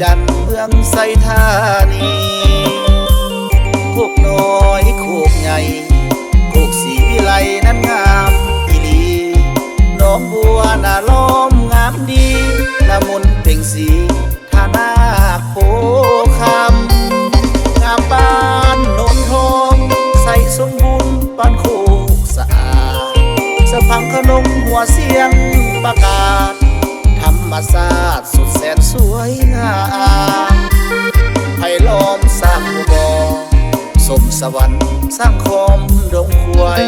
ຈັນເມືອງໄຊທານີ ໂຄກນ້ອຍໂຄກໃຫຍ່ ໂຄກສີວິໄລນັ້ນງາມອີ່ຫຼີ ໜອງບົວນາລ້ອມງາມດີ ນາມົນເປັງສີ ທ່ານາກໂພຄຳ ງາມບ້ານໂນນທອງ ໄຊສົມບູນບ້ານໂຄກສະອາດ ສະພັງຂະໜົງຫົວຊຽງປະກາດ ທຳມະຊາດສຸດແສນສວຍງາມ ໄພລ້ອມສ້າງໝູ່ບໍ່ ສົມສະຫວັນສ້າງຄອມດົງຄວາຍ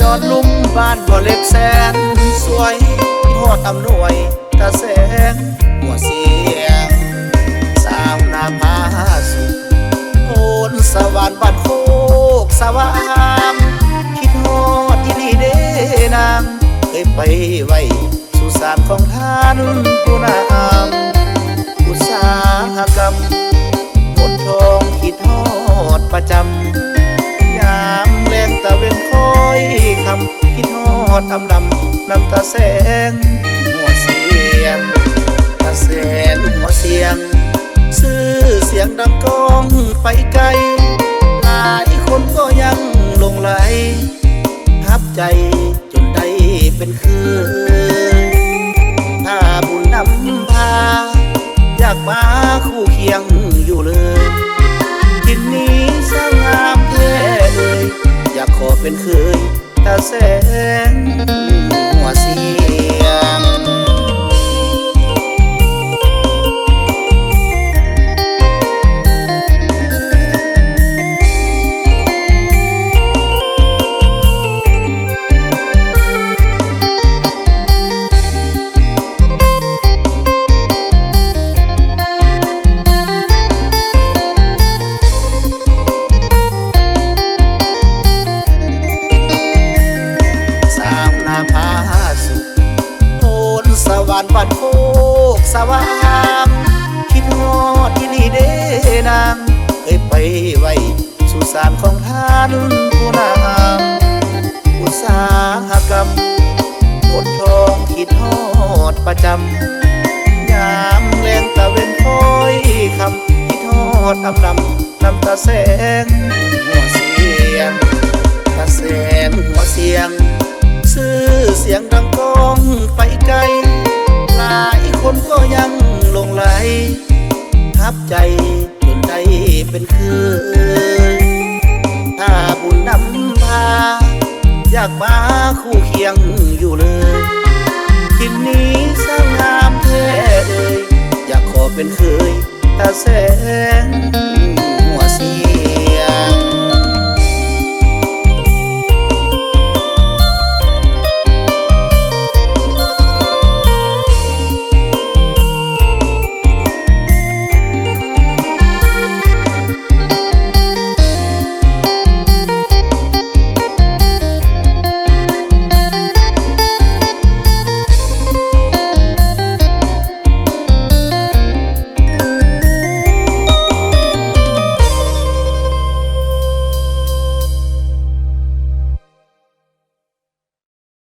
ດອນລຸ່ມບ້ານບໍ່ເຫຼັກແສນສວຍ ຮອດອຳນວຍ ຕາແສງຫົວຊຽງ ສາວນາຜາສຸກ ໂພນສະຫວັນບ້ານໂຄກສະຫວ່າງ ຄິດຮອດອີ່ຫຼີເດ້ນາງ ເຄີຍໄປໄຫວ້ສຸສານຂອງທ່ານຜູ້ນຳ ອຸດສາຫະກຳ ມົນທອງຄິດຮອດປະຈຳ ຍາມແລງຕາເວັນຄ້ອຍຄ່ຳ ຄິດຮອດອຳລຳ ນຳຕາແສງຫົວຊຽງ ຕາແສງຫົວຊຽງ ຊື່ສຽງດັງກ້ອງໄປໄກ ຫຼາຍຄົນກໍຍັງຫຼົງໄຫຼ ຮັບໃຈຈົນໄດ້ເປັນເຄີຍ ຖ້າບຸນນຳພາ ຢາກມາຄູ່ຄຽງຢູ່ເລີຍ ຖິ່ນນີ້ຊ່າງງາມແທ້ເອີຍ ຢາກຂໍເປັນເຄີຍ ຕາແສງຫົວຊຽງ. ສາວນາຜາສຸກ ໂພນສະຫວັນບ້ານໂຄກສະຫວ່າງ ຄິດຮອດອີ່ຫຼີເດ້ນາງ ເຄີຍໄປໄຫວ້ສຸສານຂອງທ່ານຜູ້ນຳ ອຸດສາຫະກຳ ອົດທົນຄິດຮອດປະຈຳ ຍາມແລງຕາເວັນຄ້ອຍຄ່ຳ ຄິດຮອດອຳລຳ ນຳຕາແສງຫົວຊຽງ ຕາແສງຫົວຊຽງ ຊື່ສຽງດັງກ້ອງໄປໄກ ຫຼາຍຄົນກໍຍັງຫຼົງໄຫຼ ຮັບໃຈຈົນໄດ້ເປັນເຄີຍ ຖ້າບຸນນຳພາ ຢາກມາຄູ່ຄຽງຢູ່ເລີຍ ຖິ່ນນີ້ຊ່າງງາມແທ້ເອີຍ ຢາກຂໍເປັນເຄີຍ ຕາແສງຫົວຊຽ